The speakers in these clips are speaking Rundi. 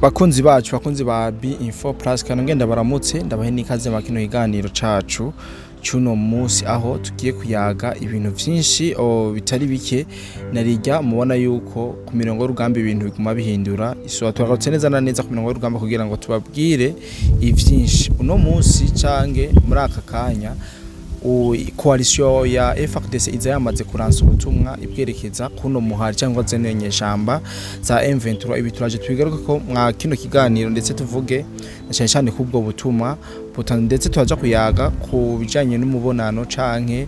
Bakunzi bacu, bakunzi ba B Info Plus, kana ngenda baramutse, ndabahe n'ikaze mu kino kiganiro cacu cuno munsi, aho tugiye kuyaga ibintu vyinshi bitari bike. Narirya mubona yuko ku mirongo y'urugamba ibintu biguma bihindura isura. Twagarutse neza na neza ku mirongo y'urugamba kugira ngo tubabwire ivyinshi uno munsi cange muri aka kanya. Coalition ya FARDC iza yamaze kuransa ubutumwa ibwerekeza kuno muhari cyangwa zene nyeshamba za M23. Ibi turaje tubigaruka ko mwa kino kiganiro, ndetse tuvuge na cyane cyane kubwo butumwa, ndetse turaja kuyaga ku bijanye n'umubonano canke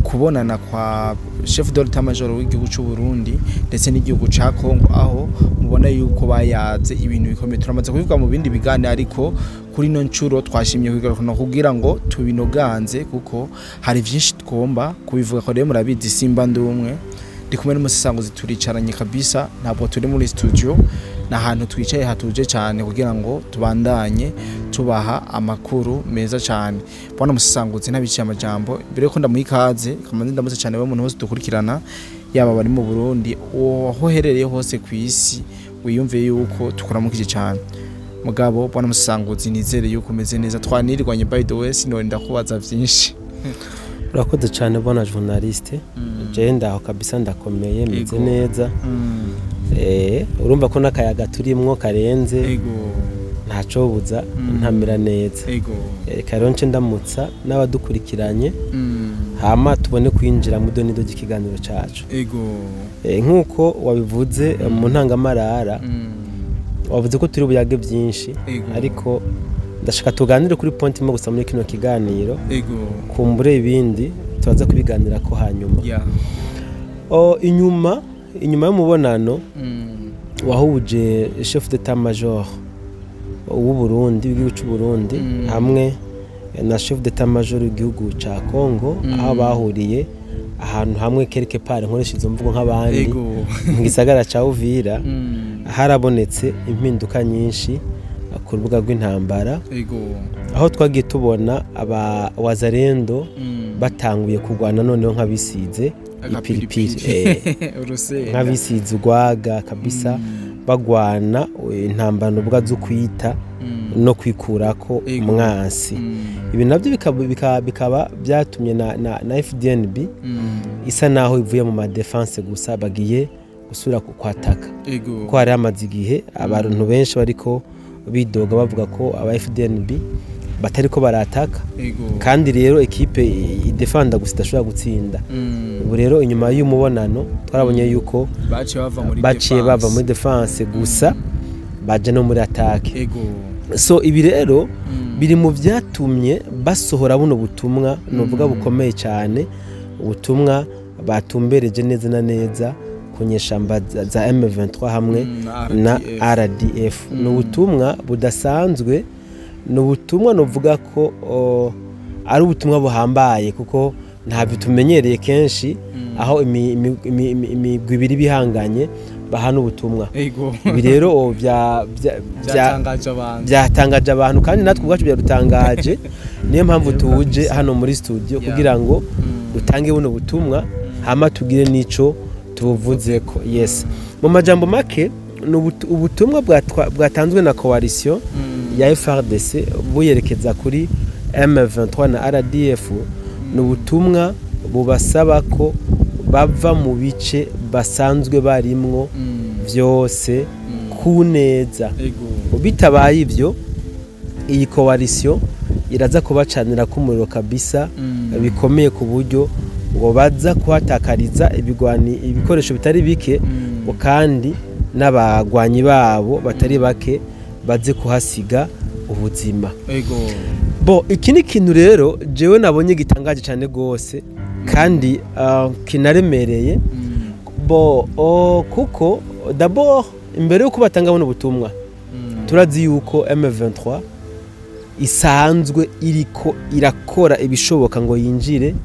kubonana kwa chef d'état major w'igihugu cy'u Burundi ndetse n'igihugu ca Congo, aho mubona yuko bayaze ibintu bikomeye. Turamaze kubivuga mu bindi biganiro, ariko kuri no ncuro twashimye kubigaruka kugira ngo tubinoganze, kuko hari vyinshi twomba kubivuga ko. Rero murabizi, simba ndumwe, ndi kumwe n'umusesanguzi, turicaranye kabisa. Ntabwo turi muri studio, ni ahantu twicaye hatuje cyane kugira ngo tubandanye tubaha amakuru meza cyane. Bwana musesanguzi, ntabiciye amajambo, mbere yuko ndamuha ikaze, kamanzi ndamutse cyane we muntu wese dukurikirana, yaba bari mu Burundi, aho uherereye hose ku isi, wiyumve yuko tukuramukije cyane. Mugabo bwana musesanguzi, nizere yuko umeze neza. Twanirwanye, by the way, sinorinda kubaza vyinshi. Urakoze cyane, bwana journaliste. Jewe ndaho kabisa, ndakomeye, meze neza. Urumva ko n'akayaga turimwo karenze, ntacobuza ntamera neza. Reka rero nce ndamutsa n'abadukurikiranye, hama tubone kwinjira mu donido ry'ikiganiro cacu. Nk'uko wabivuze mu ntangamarara, wavuze ko turi buyage byinshi, ariko ndashaka tuganire kuri point imwe gusa muri kino kiganiro. Kumbure ibindi turaza kubiganira ko hanyuma. Inyuma y'umubonano wahuje chef d'état major w'u Burundi, w'igihugu cy'u Burundi, hamwe na chef d'état major w'igihugu ca Congo, aho bahuriye ahantu hamwe, quelque part, nkoresha izo mvugo nk'abandi, mu gisagara ca Uvira, harabonetse impinduka nyinshi ku rubuga rw'intambara, aho twagiye tubona aba wazalendo batanguye kurwana noneho nk'abisize ipiripiri, urusenda, nk'abisize urwaga kabisa, bagwana intambara nuvuga zo kwita no kwikurako umwansi. Ibi nabyo bikaba byatumye na FDNB isa naho ivuye mu ma défense gusa, bagiye gusubira kwataka, ko hari hamaze igihe abantu benshi bariko bidoga bavuga ko aba FDNB batariko barataka, kandi rero ekipe idefanda gusa idashobora gutsinda. Ubu rero inyuma y'umubonano twarabonye yuko baciye bava muri baciye défense. Bava muri défense gusa, baja no muri attaque. So ibi rero biri mu byatumye basohora buno butumwa nuvuga bukomeye cyane, ubutumwa batumbereje neza na neza ku nyeshamba za M23 hamwe na RDF. RDF. Ni ubutumwa budasanzwe, ni ubutumwa nuvuga ko ari ubutumwa buhambaye, kuko ntabyo tumenyereye kenshi aho imigwi ibiri bihanganye bahana ubutumwa. Ibi rero byatangaje abantu. Byatangaje abantu, kandi natwe ubwacu byadutangaje. Niyo mpamvu tuje hano muri studio kugira ngo dutange buno butumwa, hama tugire n'ico tubuvuzeko. Yes, mu majambo make ni ubutumwa bwatanzwe na coalition ya FARDC buyerekeza kuri M23 na RDF. Ni ubutumwa bubasaba ko bava mu bice basanzwe barimwo vyose ku neza. Bitabaye ibyo, iyi coalition iraza kubacanira k'umuriro kabisa bikomeye, ku buryo ngo baza kuhatakariza ibigwani, ibikoresho bitari bike, ngo kandi n'abagwanyi babo batari bake baze kuhasiga ubuzima. Bo iki ni ikintu rero jewe nabonye gitangaje cyane gose kandi kinaremereye. Bo kuko d'abord, imbere yuko batanga buno butumwa, turazi yuko M23 isanzwe iriko irakora ibishoboka ngo yinjire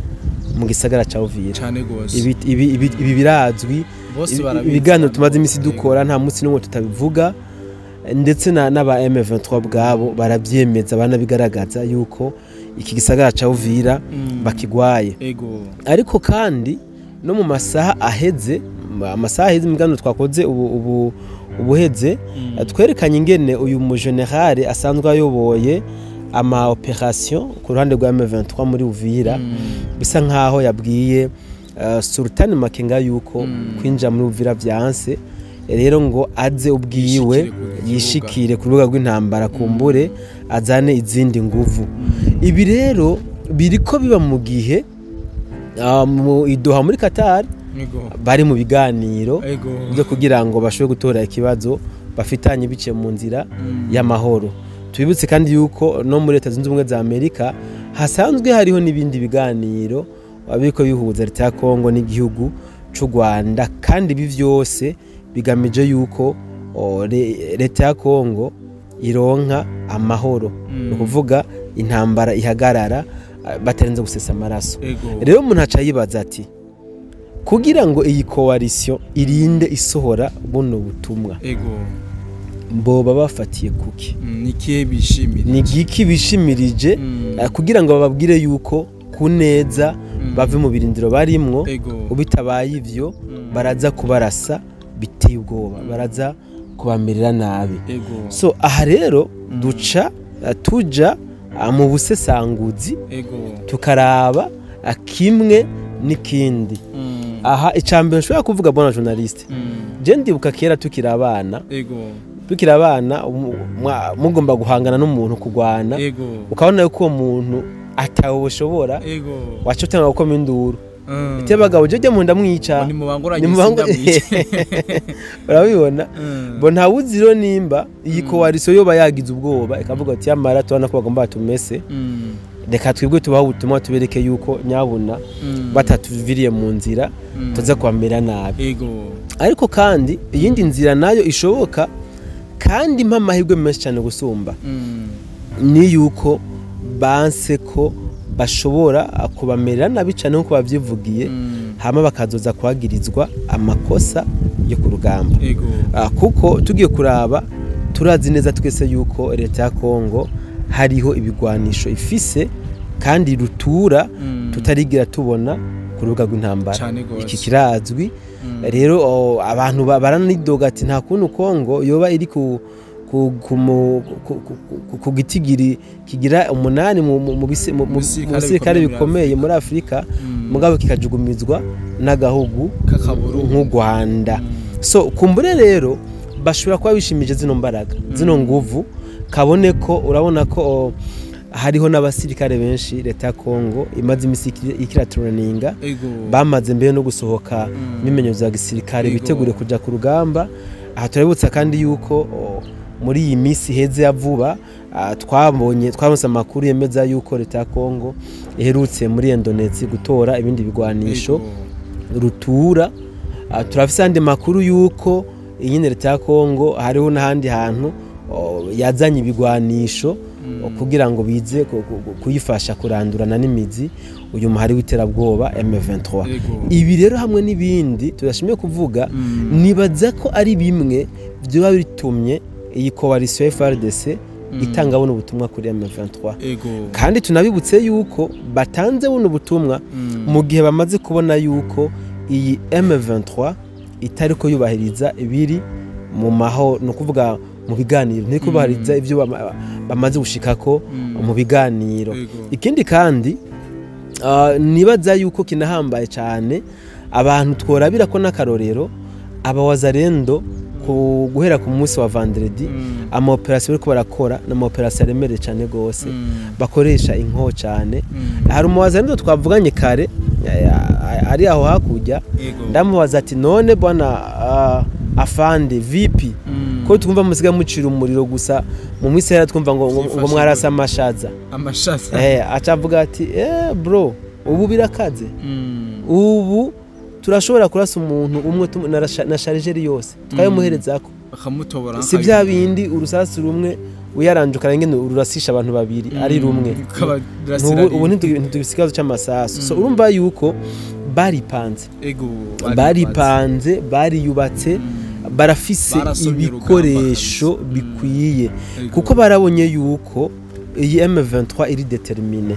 mu gisagara ca Uvira. Cyane gose. Ibi birazwi. Bose barabizi. Ibiganiro tumaze iminsi dukora, nta munsi n'umwe tutabivuga, ndetse n'aba M23 bwabo barabyemeza, banabigaragaza yuko iki gisagara ca Uvira bakigwaye. Ariko kandi no mu masaha aheze amasaha y'imiganiro twakoze ubu ubuheze, twerekanye ingene uyu mu général asanzwe ayoboye ama opération ku ruhande rwa M23 muri Uvira, bisa nkaho yabwiye Sultan Makenga yuko kwinjira muri Uvira vyanse, rero ngo aze ubwiwe yishikire ku rubuga rw'intambara, kumbure azane izindi nguvu. Ibi rero biriko biba mu gihe mu Doha muri Qatar bari mu biganiro byo kugira ngo bashobore gutora ikibazo bafitanye biciye mu nzira y'amahoro. Tubibutse kandi yuko no muri Leta Zunze Ubumwe za Amerika hasanzwe hariho n'ibindi biganiro biriko bihuza leta ya Kongo n'igihugu c'u Rwanda, kandi ibi vyose bigamije yuko leta ya Kongo ironka amahoro, ni ukuvuga intambara ihagarara batarenze gusesa amaraso. Rero umuntu aca yibaza ati kugira ngo iyi coalition irinde isohora buno butumwa, boba bafatiye kuki? Nikihe bishimira? Ni giki bishimirije kugira ngo bababwire yuko ku neza bave mu birindiro barimwo, ubitabaye ivyo baraza kubarasa biteye ubwoba, baraza kubamerera nabi. So aha rero duca tuja mu busesanguzi, tukaraba kimwe n'ikindi. Aha icambere nshobora kuvuga, bona journaliste, je ndibuka kera tukiri abana, tukiri abana mugomba guhangana n'umuntu, kugwana, ukabona yuko uwo muntu atawe bushobora, waca utanga gukoma induru ite bagabo je mu ndamwica, urabibona. Bo ntawuzi rero nimba iyi coalition yoba yagize ubwoba ikavuga ati yamara tubona ko bagomba batumese, reka twebwe tubaho ubutumwa tubereke yuko nyabuna batatuviriye mu nzira tuza kwamera nabi. Ariko kandi iyindi nzira nayo ishoboka kandi mpa amahirwe menshi cyane gusumba ni yuko banse ko bashobora kubamerera nabi cyane nkuko bavyivugiye, hama bakazoza kwagirizwa amakosa yo ku rugamba. Kuko tugiye kuraba turazi neza twese yuko leta ya Kongo hariho ibigwanisho ifise kandi rutura tutarigira tubona ku rubuga rw'intambara. Iki kirazwi. Rero abantu baranidoga ati nta kuntu Kongo yoba iri ku gitigiri kigira 8 mu bisirikare bikomeye muri Afrika, mugabo kikajugumizwa n'agahugu nk'u Rwanda. So kumbure rero bashobora kuba bishimije zino mbaraga, zino nguvu, kabone ko urabona ko hariho n'abasirikare benshi leta ya Kongo imaze imisi ikiratroninga, bamaze mbere no gusohoka imimenyerezo ya gisirikare bitegure kuja ku rugamba. Aha turabutsa kandi yuko muri iyi misi heze ya vuba twabonye twaronse amakuru yemeza yuko leta ya Kongo iherutse muri Indonesia gutora ibindi bigwanisho rutura. Turafise andi makuru yuko iyi leta ya Kongo hariho n'ahandi hantu yazanye ibigwanisho kugira ngo bize kuyifasha kurandurana n'imizi uyu muhari w'iterabwoba M23. Ibi rero hamwe n'ibindi tudashimye kuvuga, nibaza ko ari bimwe byoba bitumye iyi coalition FARDC itanga buno butumwa kuri M23. Kandi tunabibutse yuko batanze buno butumwa mu gihe bamaze kubona yuko iyi M23 itari ko yubahiriza ibiri mu maho, no kuvuga mu biganiro, ntiko bahariza ibyo bamaze gushikako mu biganiro. Ikindi kandi nibaza yuko kinahambaye cyane abantu tworabira ko n'akarorero abawazarendo guhera ku munsi wa vendredi ama operation bariko barakora na operation aremereye cyane gose, bakoresha inko cyane. Hari umuwazarendo twavuganye kare ari aho hakurya, ndamubaza ati none bwana afande vipi ko twumva musiga mucira umuriro gusa mu misera twumva ngo mwarasa amashaza acavuga ati bro ubu birakaze, ubu turashobora kurasa umuntu umwe na chargeur yose twayomuherezako bakamutobora, si bya bindi urusasu rumwe uyaranjuka ngene ururasisha abantu babiri ari rumwe, ubu ntitubisigazo cy'amasasu. So urumva yuko baripanze, baripanze, bariyubatse, barafise ibikoresho bikwiye, kuko barabonye yuko iyi M23 iri determine,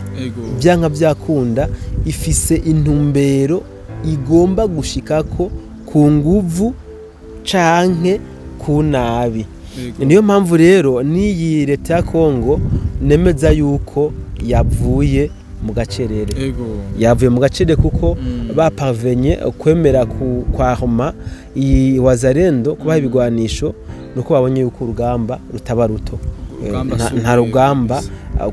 byanka byakunda ifise intumbero igomba gushikako ku nguvu canke ku nabi. Niyo mpamvu rero n'iyi leta ya Kongo nemeza yuko yavuye mu gacerere, yavuye mu gacerere kuko baparvenye kwemera kwahoma iyi Wazalendo kubaha ibigwanisho, nuko babonye yuko urugamba rutaba ruto, nta rugamba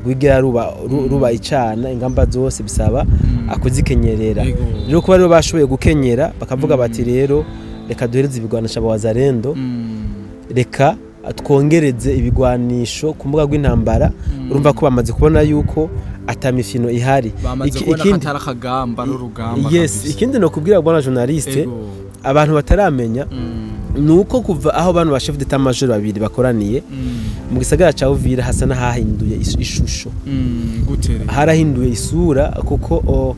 rwigera ruba icana, ingamba zose bisaba akuzikenyerera. Rero kuba rero bashoboye gukenyera bakavuga bati rero reka duhereze ibigwanisho aba Wazalendo, reka twongereze ibigwanisho ku mbuga rw'intambara. Urumva ko bamaze kubona yuko atamifino ihari. Yes, ikindi no kubwira bwana journaliste abantu bataramenya nuko kuva aho bantu ba chef d'état major babiri bakoraniye mu gisagara ca Uvira hasa n'ahahinduye ishusho, harahinduye isura, kuko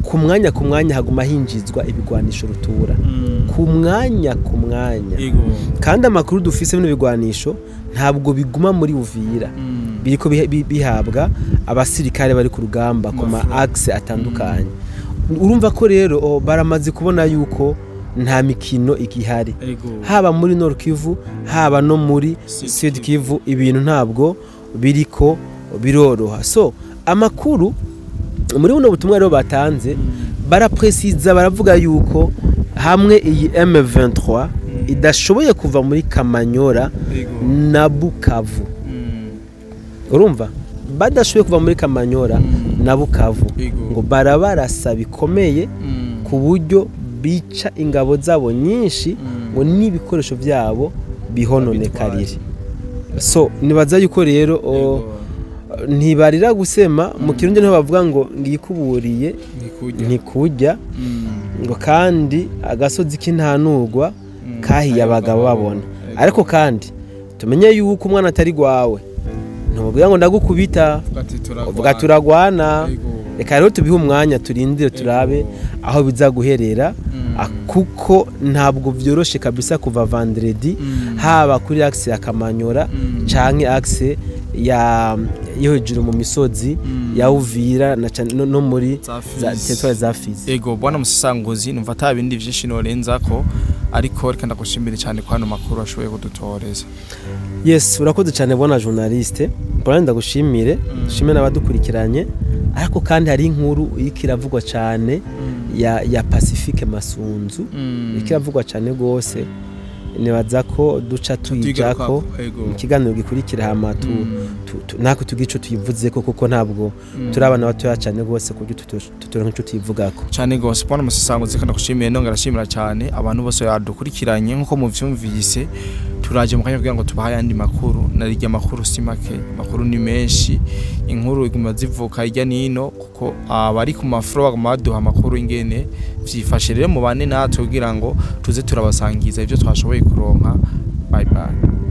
ku mwanya haguma hinjizwa ibigwanisho rutura ku mwanya. Kandi amakuru dufise bino bigwanisho ntabwo biguma muri Uvira, biriko bihabwa abasirikare bari ku rugamba ku ma axe atandukanye. Urumva ko rero baramaze kubona yuko nta mikino igihari, haba muri Nord Kivu haba no muri Sud Kivu, ibintu ntabwo biriko biroroha. So amakuru muri buno butumwa rero batanze barapresiza, baravuga yuko hamwe iyi M23 idashoboye kuva muri Kamanyora na Bukavu. Urumva badashoboye kuva muri Kamanyora na Bukavu ngo barabarasa bikomeye ku buryo bica ingabo zabo nyinshi ngo n'ibikoresho byabo bihononekarire. So nibaza yuko rero ntibarira gusema mu Kirundi niho bavuga ngo ngikuburiye ntikujya, ngo kandi agasozi k'intanurwa kahiye abagabo babona. Ariko kandi tumenye yuko umwana atari gwawe, ntumubwira ngo ndagukubita uvuga turagwana. Reka rero tubihe umwanya turindire turabe aho biza guherera, kuko ntabwo byoroshe kabisa kuva vendredi haba kuri axe ya Kamanyora canke axe ya yo hejuru mu misozi ya Uvira na no muri territoire za Fizi. Ego bwana Musangozi, numva ata bindi vyinshi norenza ko, ariko reka ndagushimire cyane kwa no makuru ashoboye kudutoreza. Yes, urakoze cyane bwana journaliste, bwana ndagushimire, dushime n'abadukurikiranye. Ariko kandi hari inkuru ikiravugwa cyane ya Pacifique Masunzu, ikiravugwa cyane gose, nibaza ko duca tuyijako mu kiganiro gikurikira hama nako tugico tuyivuzeko, kuko ntabwo turabana batoya cyane gose kubyo tutoronka ico tuyivugako cyane gose. Bwana Musangozi, kandi ndagushimiye nongera ashimira cyane abantu bose yadukurikiranye nkuko muvyumvise. Turaje mu kanya kugira ngo tubahaye andi makuru, narirya makuru si make, makuru ni menshi, inkuru iguma zivuka hirya nino, kuko abari ku mafro baguma baduha amakuru ingene vyifashe. Rero mubane natwe kugira ngo tuze turabasangiza ivyo twashoboye kuronka. Bye bye.